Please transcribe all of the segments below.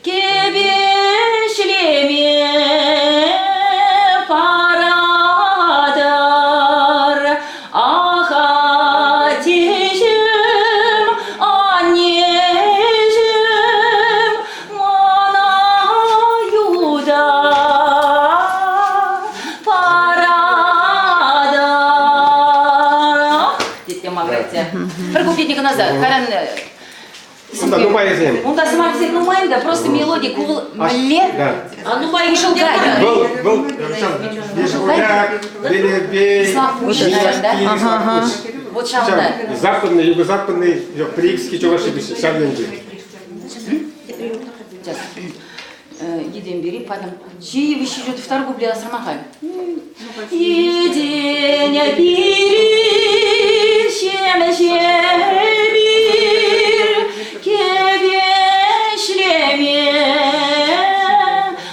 Кӗвӗҫлеме паратӑр, ах, аттеҫӗм, аннеҫӗм, мана юта паратӑр. Тет те макӑрать. Пӗр куплетне кӑна кайран Унта нумайсем. Унта сӑмахсем нумай та, просто мелоди ку вӑл мӗнле? Да. А нумай шӑлка. Вӑл, вӑл, Бежуряк, Белебей, Ага. Вот ҫавӑнта. Западный, юго-западный, Приикский чуваши ҫав енчи. Сейчас. Едем бери, потом. Чьи идет второй куплет Асрамахай. Еденя пири, ҫемҫе кевешлеме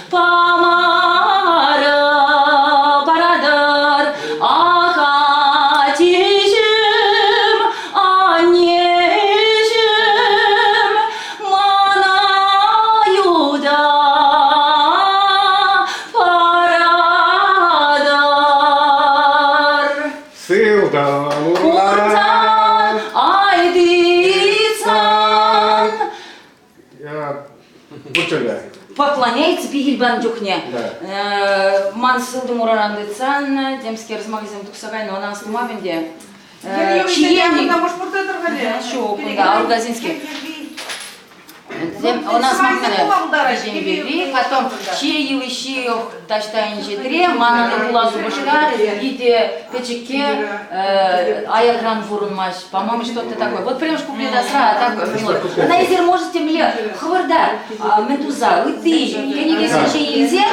памарӑ паратӑр. Ах, аттеҫӗм, аннеҫӗм, Мана юта паратӑр. Сылтан Уртан айтыцан. Пуччӑлле. Поклоняется пихильбан чухне. Да. Ман сылтӑм ураран тытсан, темскер сӑмахӗсем тухса кайнӑ, ӑна астумап ӗнтӗ. Чиенник. Ҫук, кунта Алгазинский. Она сӑмахне пирки, потом чи йывӑҫҫи таҫта инҫетре, манӑн пулас упӑшка питӗ пӗчӗкке аякран пурӑнмасть. По-моему, что-то такое. Вот прям куплет асра, так Она эсир можете мле хӑвӑрта мӗн туса, ытти кӗнекесенче илсе,